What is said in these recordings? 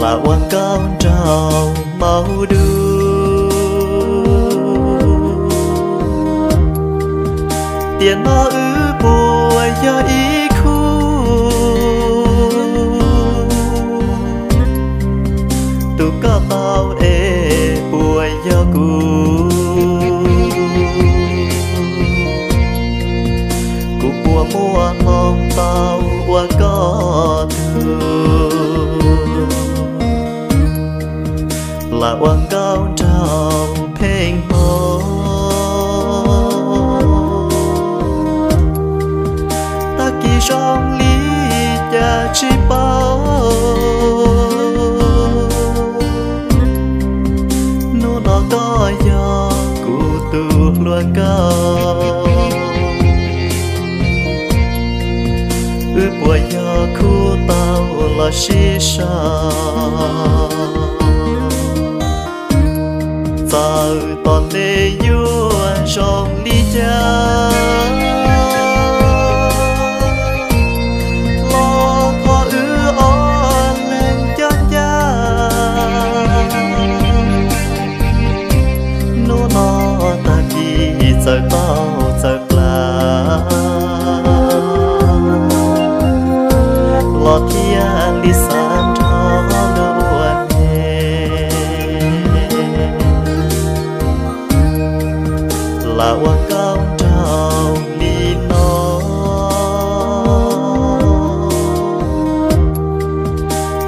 Lam ua nkauj nraug maub dub, tiam no wb puas yog ib khub? Tus koj tau es puas yog kuv? Kuv puas muaj hmoo tau ua koj tug? Lam ua nkauj nraug pheej hmo, tag kis zoo li cas tsis paub. Hnub no koj yog kuv tus hluas nkauj, wb puas yog khub tau los sib sau? Txawm tom ntej yuav zoo li cas los thov wb ob leeg nco ncaj. Hnub no tag kis txawm tau txawm plam los thiaj li xav nrog luag ua neej. Lam ua nkauj nraug li no,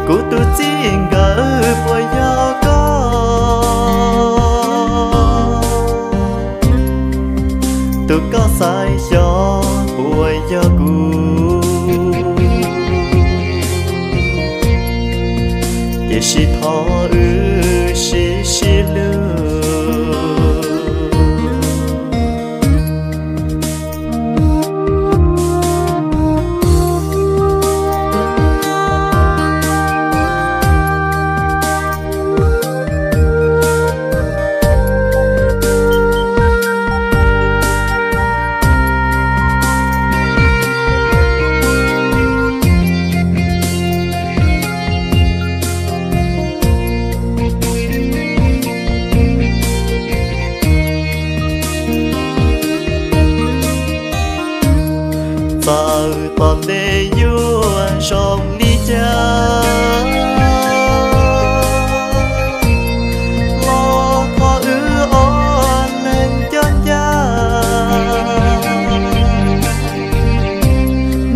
kuv tus txij nkawm puas yog koj? Tus koj xaiv xyov puas yog kuv? Tiam sis thov wb sib sib hlub. Txawm tom ntej yuav zoo li cas los thov wb ob leeg nco ncaj.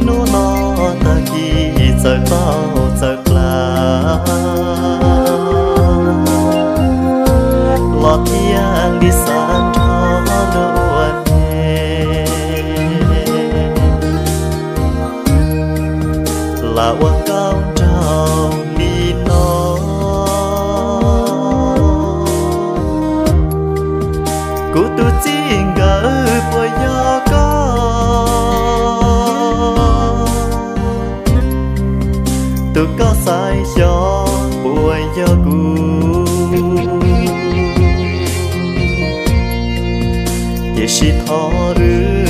Hnub no tag kis txawm tau txawm plam los thiaj li xav nrog luag ua neej. Lam ua nkauj nraug li no, kuv tus txij nkawm puas yog koj? Tus koj xaiv xyov puas yog kuv? Tiam sis thov wb